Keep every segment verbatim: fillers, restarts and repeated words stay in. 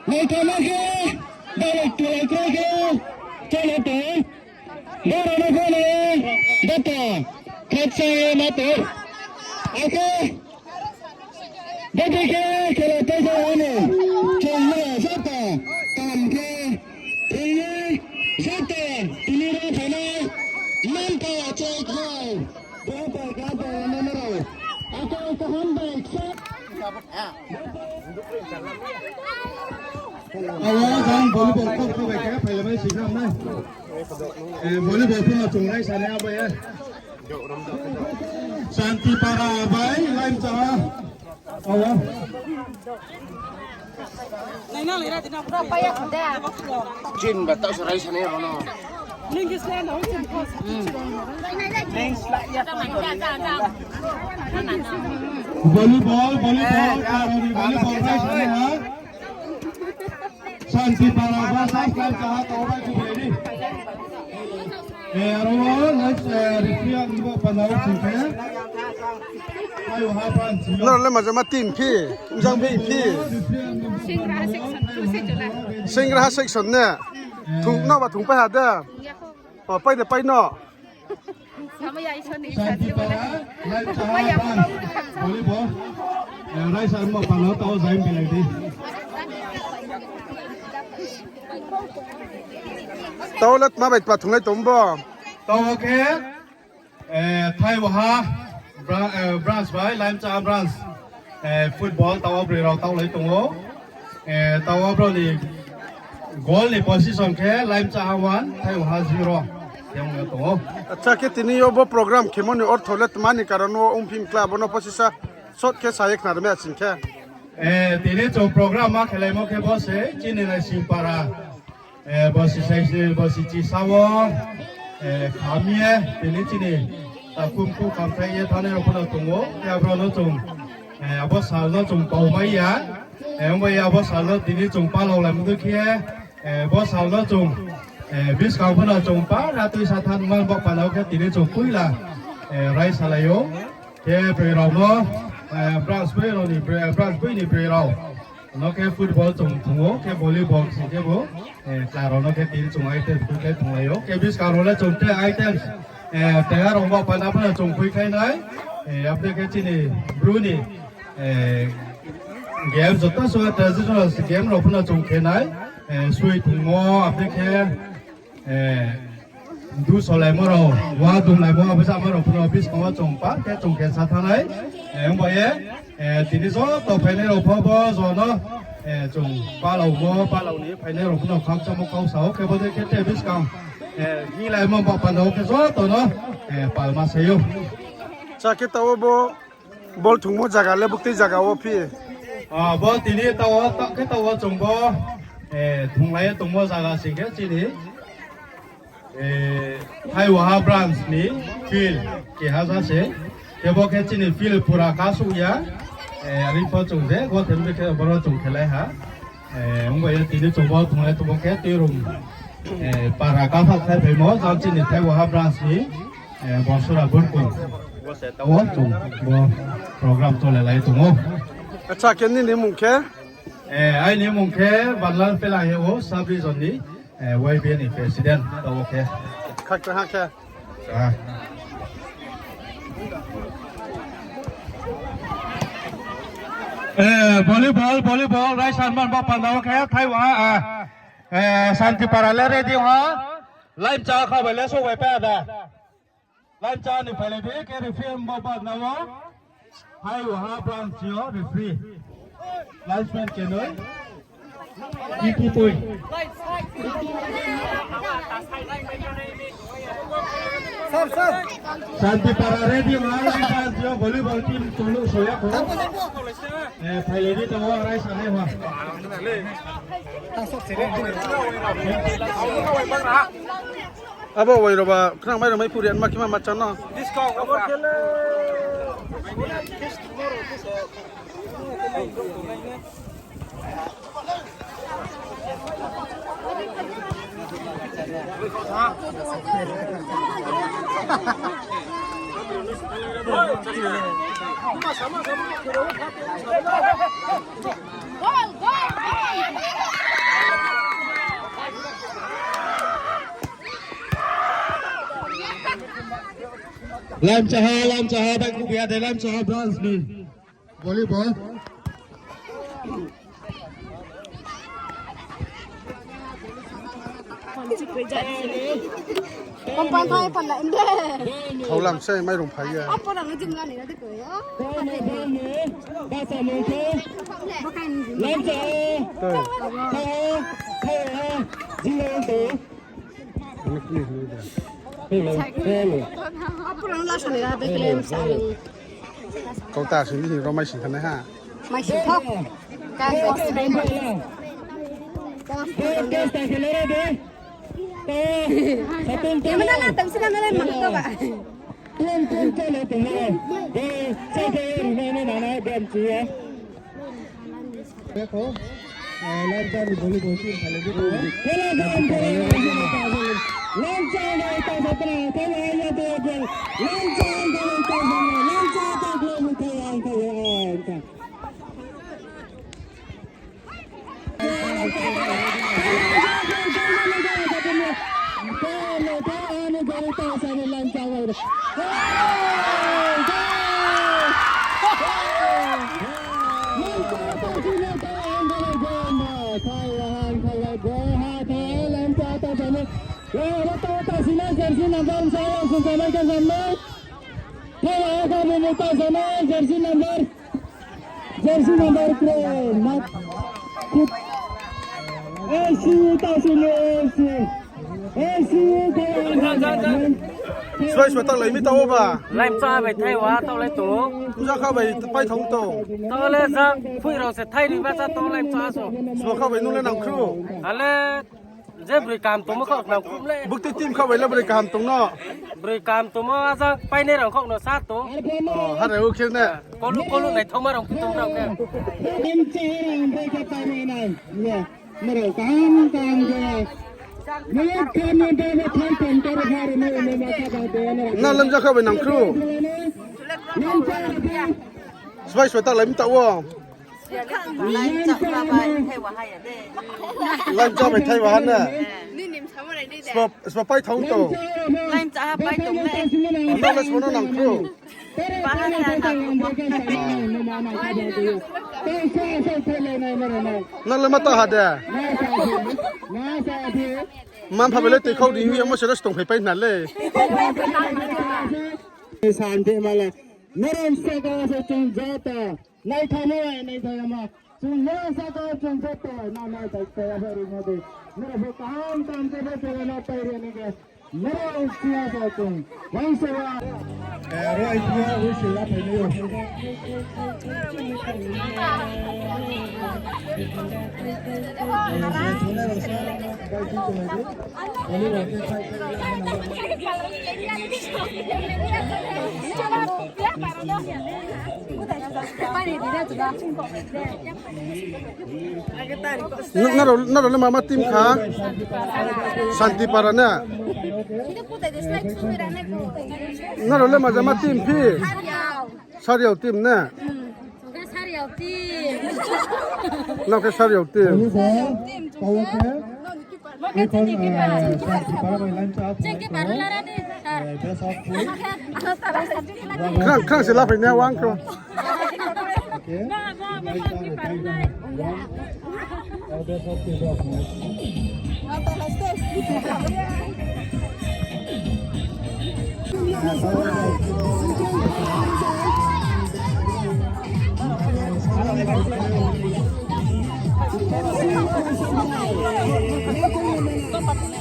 Naithoma khe, direct tulai khe, cholo tong. Boro no phone, data, khakchang ye ma tong. Akhe, bodi khe, khela tei sa ano, chong ma sata, tam khe, tini, sata, tini ro phana, manta, chek hai. Boro pai kha, pai na maro. Akhe, kaham bai, sa. Awa jang volleyball kok kok bai khe phailai bai sijak nai. Eh, volleyball pho chung rai sanai abo ye. Santipara bai Laimchaha. Awa. Chin ba tau sarai sanai abo no. Volleyball, volleyball, karoni volleyball bai sanai ha. Santipara ba sa Laimchaha tau bai khe ready. Eh, aro wo next, eh, referee ang bo panau sing khe. Ayo ha pan sing. Nrao le majama team phi, mjang phi phi. Singraha section ne. Thung na ba thung pai ha de. O, pai de pai no. Santipara, Laimchaha, volleyball. Eh, raisa mo panau tau zaim bilai di. Tau le tma bai tma thunglai tong bo. Tau khe, eh, Thaiwaha bra-, eh, branch bai, Laimchaha branch. Eh, football tau broi rao taulai tong ou. Eh, tau brao ni goal ni position khe Laimchaha one, Thaiwaha zero. Tei ong tong ou. Acha khe tini yo bo program khemo ni ortho le tma ni karon wo ongphi mkla bo no posisa short khe sa ye khna ri mi asing khe. Eh, tini chung program ma khelaimo khe bo se chini Naisingpara. Eh, bo si sai se, bo si chi sa wo, eh, kham ye, tini chini, takhum khu khamthai ye thanai rao pho no tong ou, khe abo no chung, eh, abo sal no chung pau mai ya, eh, ongbai ye abo sal no tini chung palao lai mdu khe, eh, bo sal no chung, eh, buskang pho no chung pa, ratui sa than man bo panao khe tini chung poila, eh, rai salai ou. Khe broi rao no, eh, branch boi rao ni, eh, branch boi ni broi rao. No khe football chung thung ou, khe volleyball sing khe bo, eh, chla rao no khe tini chung items khe thunglai ou. Khe buskang rao le chung tre items, eh, tega rao ba pana pana chung khui khai nai. Eh, abo khe chini Bru ni, eh, game joto suh traditional game rao pho no chung khe nai. Eh, sui thungmo, abo khe Eh, du solaimo rao, wa dunglaimo, abo samo rao pho no buskang wo chung pa khe chung khe sa thanng nai. Eh, ongba ye, eh, tini joto phainai rao pho bo jono, eh, chung palao mo, palao ni phainai rao pho no khakchangmo kau sa ou, khe bo dei khe te buskang, eh, hinglaimo ba panda wo khe joto no, eh, palma sai ou. Sa khe taoh wo bo ball thungmo zaga le buktui zaga wo phi? Ah, bo tini taoh wo, taoh khe taoh wo chung bo, eh, thunglai ye tongmo zaga sing khe chini, eh, Thaiwaha branch ni field keha ja se. Khe bo khe chini field pura kasuh ya. Eh, are pho chung je, bo themde khe boro chung khelai ha. Eh, ongba ye tini chung bo thunglai tongmo khe tuirum, eh, para kaphak khai phaimo, jang chini Thaiwaha branch ni, eh, Bosora Burkun. Bo se taoh wo chung bo program cholelai tong ou. Acha, khe nini mung khe? Eh, aini mung khe Banlal Pela hing ou, sub region ni, eh, Y B A ni president taoh wo khe. Khakchang ha khe. Ah. Eh, volleyball, volleyball, raisa man ba panda wo khe, Thaiwaha, ah, eh, Santipara le ready ha. Laimchaha kha bai le souhphai pai ada. Laimchaha ni phailai di, khe referee ba panda wo. Thaiwaha branch yo referee. Linesman kenoi. Ipupoi. Santipara ready ma, branch yo volleyball team tulu soya ko. Eh, phailai di tamo, raisa nai ma. Abo wai rao ba khnang mai rao mai puri anma kima ma chano. Lamchaha, lamchaha, bai kubiya de, lamchaha, bronze ni. Volleyball. Kompan thai pan la inde. Thau lam se, mairung phai ya. Apa nama jing lani na de ko ya. Lamchaha. Thau, thau, thau, jing lani de. Kau ta sing di sing ro mai sing thanai ha. Mai sing thok. Kan explain. Yang mana lah tak sih nama lain mana tu, Pak? Dekho, eh, Lamcha ni volleyball team phai lai di. Jersey number three, mat. S C U ta sini S C U. S C U ta. Sbai sbai ta lai mi ta o ba. Lamcha bai thai wa ta lai to. Uja kha bai pai thong to. Ta le ja phui rao se thai ri ba cha to Lamcha so. Sbai kha bai nung le nang khru. Ale. Je broi kaham tongmo khaoh nang khum le. Bukti team khaoh bai le broi kaham tong no. Broi kaham tongmo ajak painai rao khaoh no sa to. O, hare o khe ne. Kolu kolu naithaoma rao tong rao khe. Lamcha rao bai khe painai nai. Ye, mrao kaham kaham khe. Mrao kaham kaham khe thai tong toro hare ne ne ma kha ba de ne. Na lamcha khaoh bai nang khru. Lamcha rao. Sbai sbai ta lai mi ta o. Lamcha bai thai wa ha ya de. Lamcha bai thai wa ha na. Sba, sba pai thong to. Lamcha ha pai tong le. Nang le sbo no nang khru. Ba ha ya nang khru. Nang le ma ta ha de. Mma-mpha bai le tui khau di hing ye mo se le stong phai pai na le. Santi mala. Nrao saka se chung joto. Naithaoma, naithaoma. Chung nrao saka chung joto. Na nai bai pai abo ri mo de. Nrao bo kaham kaham khe bo khe na pai ri ni khe. Nrao sia sa chung. Wang se wa. Eh, ro ai tia, ro se la pai ni yo. Nrao, nrao le mama team kha? Santipara na? Nrao le ma jama team phi? Sariao team na? Nrao khe Sariao team. Khang, khang se la phai nai wang kho.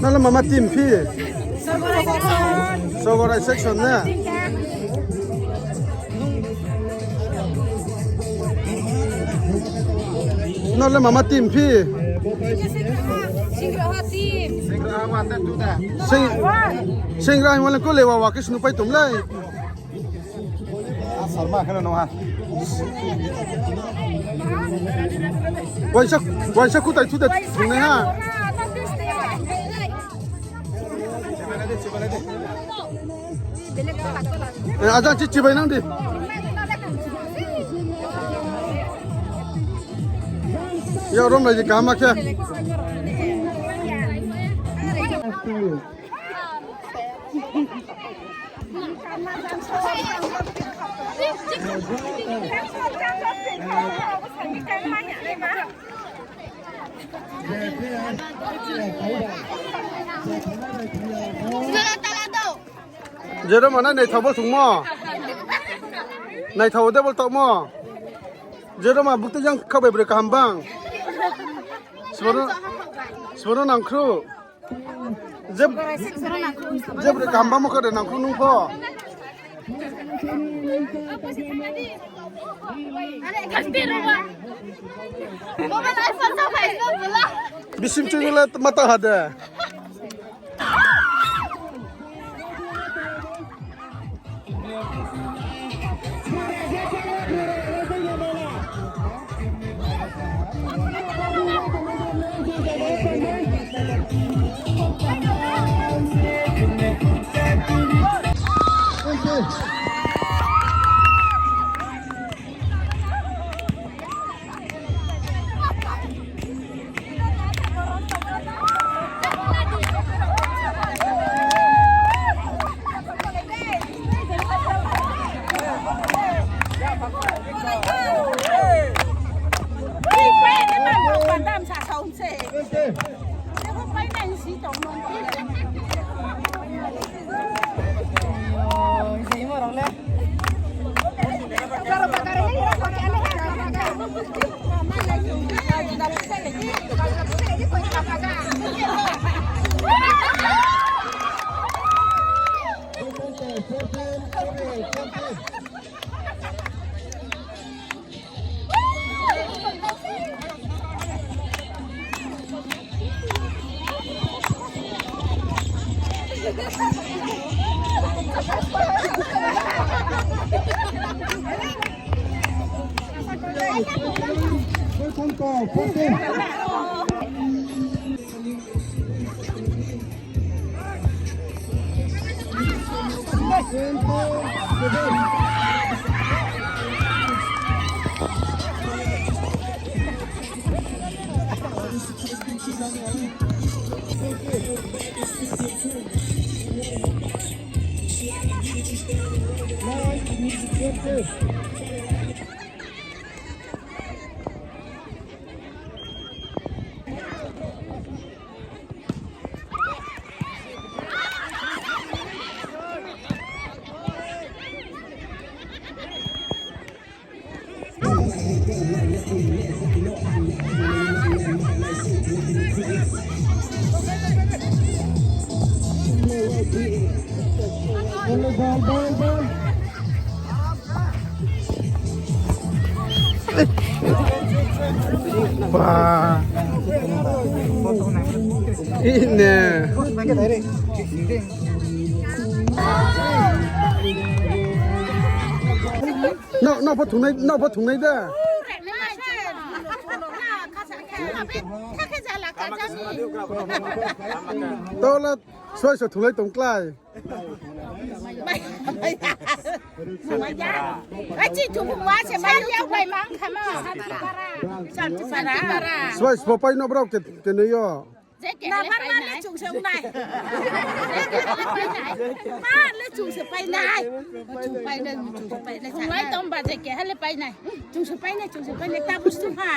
Nrao le mama team phi? Sogorai section na? Nrao le mama team phi? Sing-, singra hing wa le kule wa wa khe snu pai tom le. Waisa, waisa kutai thutai thungnai ha. Eh, aja chichi bai nang di. Ya rom lai di kama khe. Nung kama jang Jeroma nai naithao bo thungmo. Naithao de bol tongmo. Jeroma bukti jang kha bai broi kaham bang. Sbono, sbono nangkhru. Je, je broi kaham bang mo kha de nangkhru nung pho. Bisim chini le mata ha de. Ba. Ine. No, no pho thungnai, no pho thungnai da. Tola, soi so thungnai tong klái. Achi thubu ma se mai yau bai mang khama. Soi so pai no brao ke, ke no yo. Thungnai tong ba je keha le pai nai. Chung se pai nai, chung se pai nai, ta bus tu ha.